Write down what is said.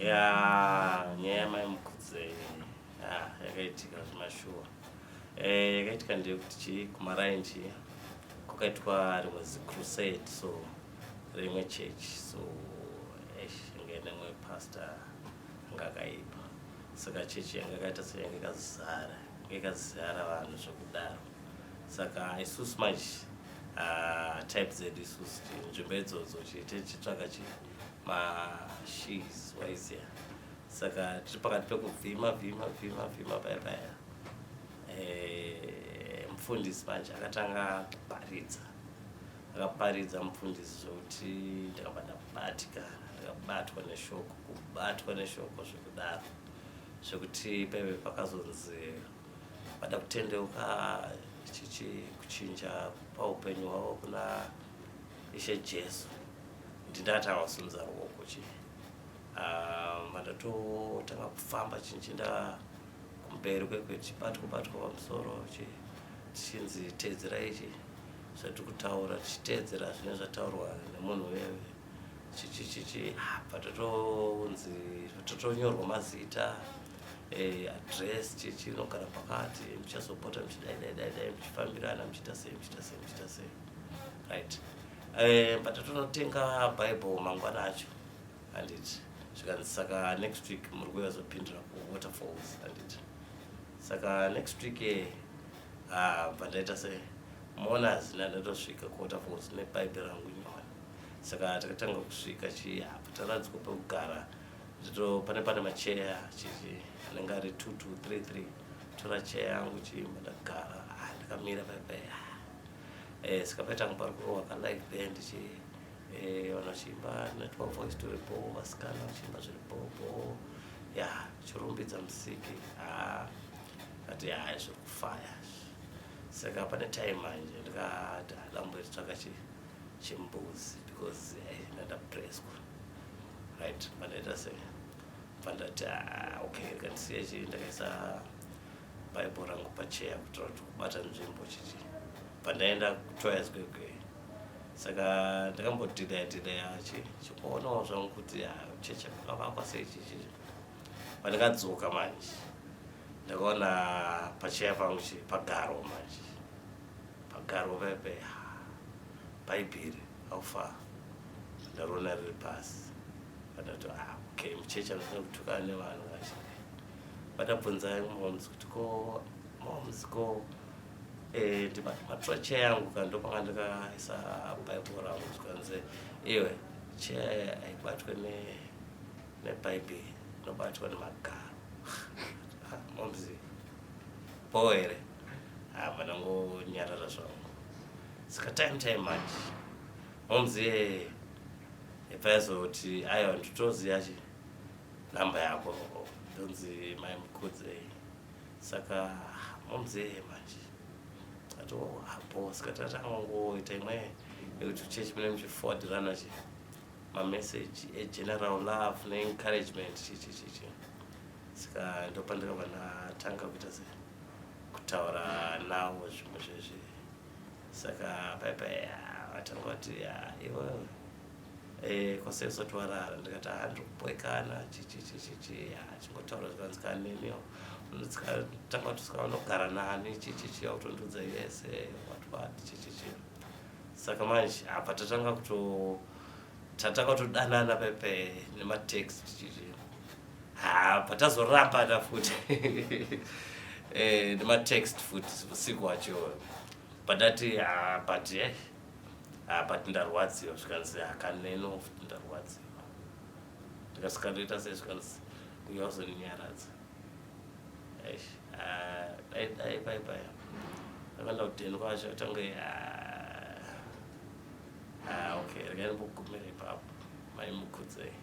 Ya, nyaya yamai Mukudze yakaitika zvemashuwa. Yakaitika ndeyekuti chii, kumaraini chii kwakaitwa rimwe zicrusade, so rimwe church, so eish, yanga ine mumwe pastor anga akaipa. Saka chechi yanga yakaita seyanga yakazara, yanga yakazara vanhu zvekudaro. Saka isusu manje, type dzedu isusu, nzvimbo idzodzo chii tichitsvaka chii mashees, waiziya. Saka tiri pakati pekuvhima vhima vhima vhima paya paya, mufundisi manje akatanga kuparidza. Akaparidza mufundisi zvokuti ndakabva ndabatikana, ndakabatwa neshoko, kubatwa neshoko zvekudaro, zvekuti paive pakazonzi vada kutendeuka chichi, kuchinja paupenyu hwavo kuna Ishe Jesu. Ndindatanga kusimudza ruoko chi, mandatotanga kufamba chinchienda kumberi kwekwe, tichibatwa batwa pamusoro chi, tichinzi teedzerai ichi zvatiri kutaura, tichiteedzera zvinenge zvataurwa nemunhu uyeve chichi chichi. Bva totonzi totonyorwa mazita, address, chichi inogara pakati, muchazopota muchidai dai dai dai, muchifambirana, muchiita sei, muchiita sei, muchiita sei, right? But totonotenga Bible mangwana acho, handiti? Zvikanzi saka next week muri kuyazopindira kuWaterfalls, handiti? Saka next week, bva ndaita sei, mona zina, ndatosvika kuWaterfalls nebhaibheri rangu nyowani. Saka takatanga kusvika chi, apa taradzikwa pekugara. Ndito pane macheya chichi anenge ari 2 2 3 3. Tora cheya yangu chimba, ndagara. Ndakamira paipai. Saka paitanga pari kurohwa kalive band chi, vanhu vachiimba netwa voice turipo, vasikana vachiimba zviri bobo ya, chirumbidza musiki. Ati hai, zviri kufaya. Saka pane time manje ndikati ndamboitsvaka chi chimbuzi because ndandapreswa, right? Pandaita sei, pandati, okay, rikandisiya chi, ndakaisa Bible rangu pacheya kuitira kuti kubata nzvimbo chichi pandaenda kutoyas kwekwe. Saka ndakambodhilaya dhilaya chi, chikuonawo zvangu kuti chechi yakavakwa sei chichi. Pandakadzoka manje, ndakaona pacheya pangu chi pagarwa manje, pagarwa pepe, Bhaibheri aufa ndariona riri pasi. Pandati, okay, muchechi anofana kutukana nevanhu vachi. Vandabvunza moms kuti, ko moms, ko matora cheya yangu ka, ndopanga ndakaisa Bhaibheri rangu? Zvikanzi, iwe, cheya haibatwe nebhaibheri, inobatwa nemagaro. Moms, bo here? Hava ndangonyarara zvangu. Saka time manje moms paizoti, aiwa, nditoziva chi namba yako, ndonzi mai Mukudzei. Saka moms manje ati apo. Saka tatanga kungoita imwe yekuti chechi mune muchiforwardirana chi mameseji egeneral love neencouragement chichi chichi. Saka ndopandakabva ndatanga kuita se kutaura nawo zvimwe zvezvi. Saka paipai vatanga kuti, iwe, kose usati warara? Ndikati, ha, ndiri kubwekana chichi chichichi chingotaura. Zvikanzi, kaneniwo tanga kuti saka unogara nani chichichi, autondudza yese, what what, chichichi. Saka manje apa tatanga kuto tatanga kutodanana pepe nematext chichi. Ha, patazorambana futi nematext futi usiku wacho. Pandati, but but ndarwadziwa. Zvikanzi, hakaneno futi ndarwadziwa. Ndikasvika ndoita sei? Zvikanzi, uya uzondinyaradza. Eish, dai dai pai pai ndakaenda kudheni kwacho tange. Okay, regai ndimbogumira ipapo, mai Mukudzei.